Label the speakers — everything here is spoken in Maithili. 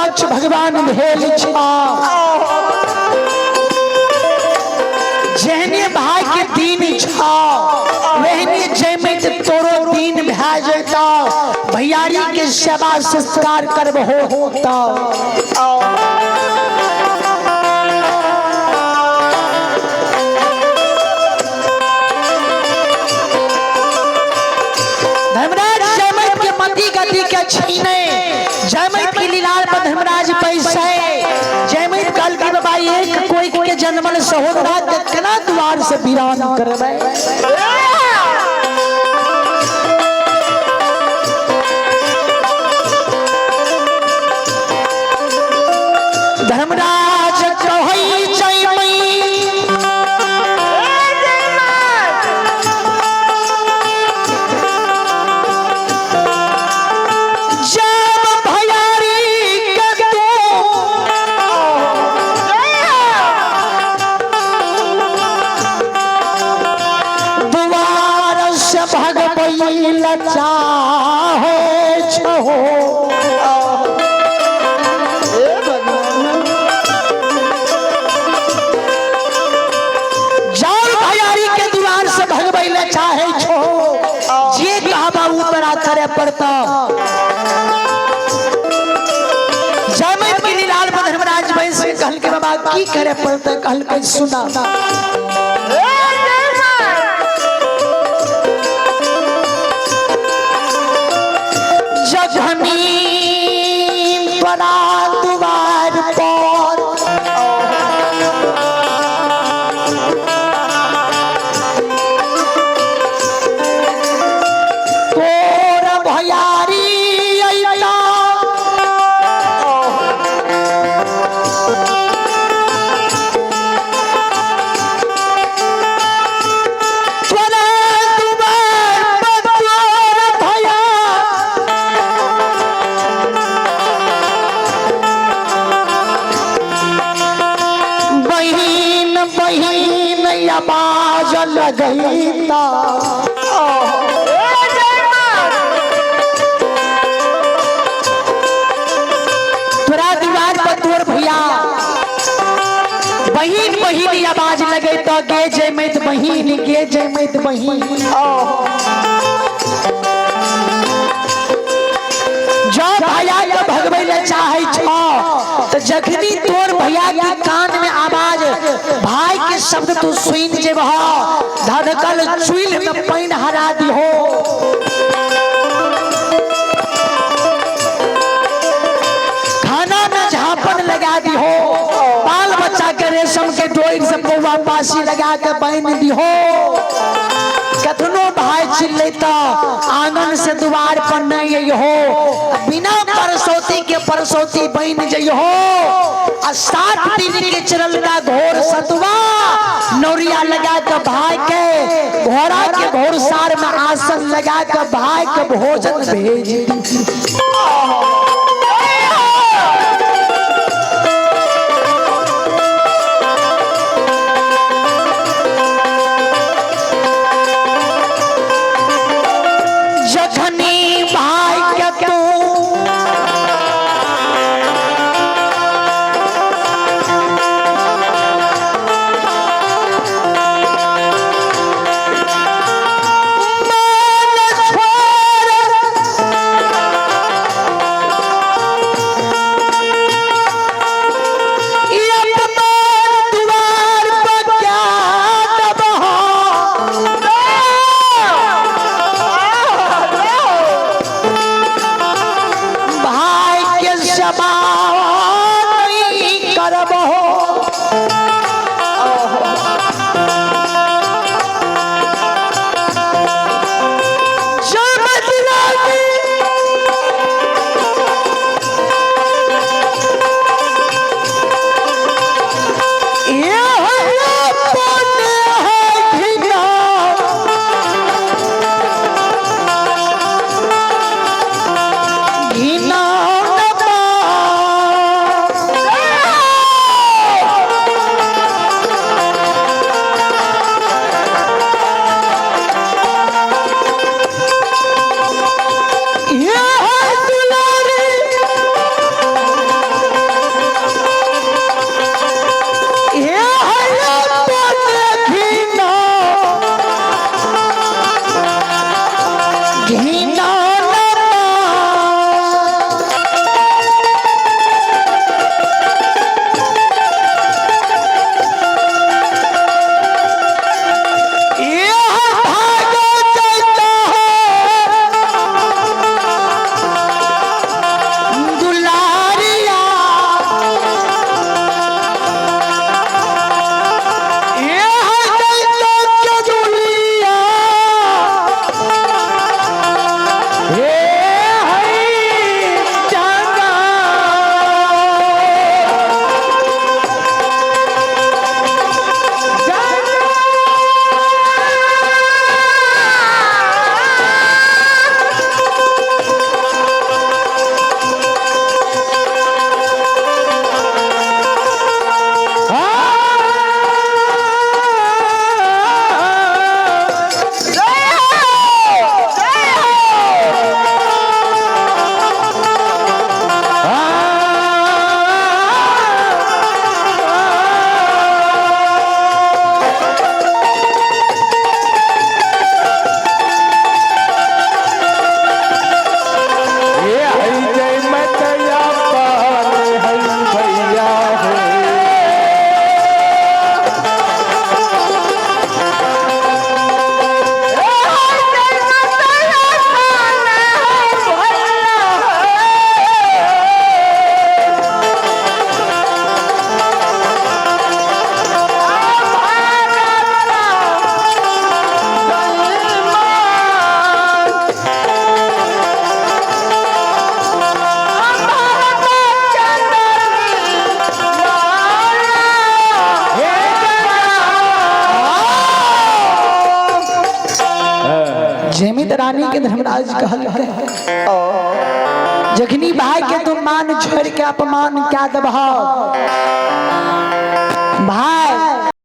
Speaker 1: पक्ष भगवान भेल छा। जेहने भाई के दिन छा वहने जैमैत तोरो दिन भए जैता, भैयारी के सेवा संस्कार करबहो त। धर्मराज जयमैत के मति गति के छीने, जयमैत की लीलार पर धर्मराज पैसे। जयमैत कहल कि बाबा एक कोई के जन्मल सहोदरा के केना द्वार से वीरान करबै। धर्मराज कहै जयमैत जब भैयारी के तू दुआर से भगबै लए चाहे छहो। जाओ भैयारी के दुआर से भगबै ले चाहे छो, जे कहबा उ तोरा करे पड़ता। जमैत के लीलाल पर धर्मराज बैस के कहल के बाबा की करे पड़ता, कहल के सुना। जखनी तोरा दुआर पर तोर भैयारी अइता, तोरा दुआर पर तोर भैया बहिन बहिन आवाज लगैता। तोरा दुआर पर तोर भैया बहिन बहिन आवाज लगैता, गे जयमैत बहिन, गे जयमैत बहिन। जब भैया के भगबै ले चाहे छो तो जखनी तोर भैया के कान में आवाज भाई के शब्द तू सुन जेबह, धधकल चूल्ह में पानि हरा दिहो। खाना में झापन लगा दिहो, बाल बच्चा के रेशम के डोर से पौआ पासी लगा के बांध दिहो। कतनो भाई चिल्लैता आंगन से द्वार पर नहीं अइहो, बिना परसौती के परसौती बन जइहो। आ 7 दिन के चरलका घोर सतुआ नौरिया लगा के भाई के घोड़ा के घोड़सार में आसन लगा के भाई के भोजन भेज दी। जखनी भाई के तू मान छोड़ धृतरानी के धर्मराज कहल जखनी भाई के तू मान छोड़ के अपमान क्या दबह भाई।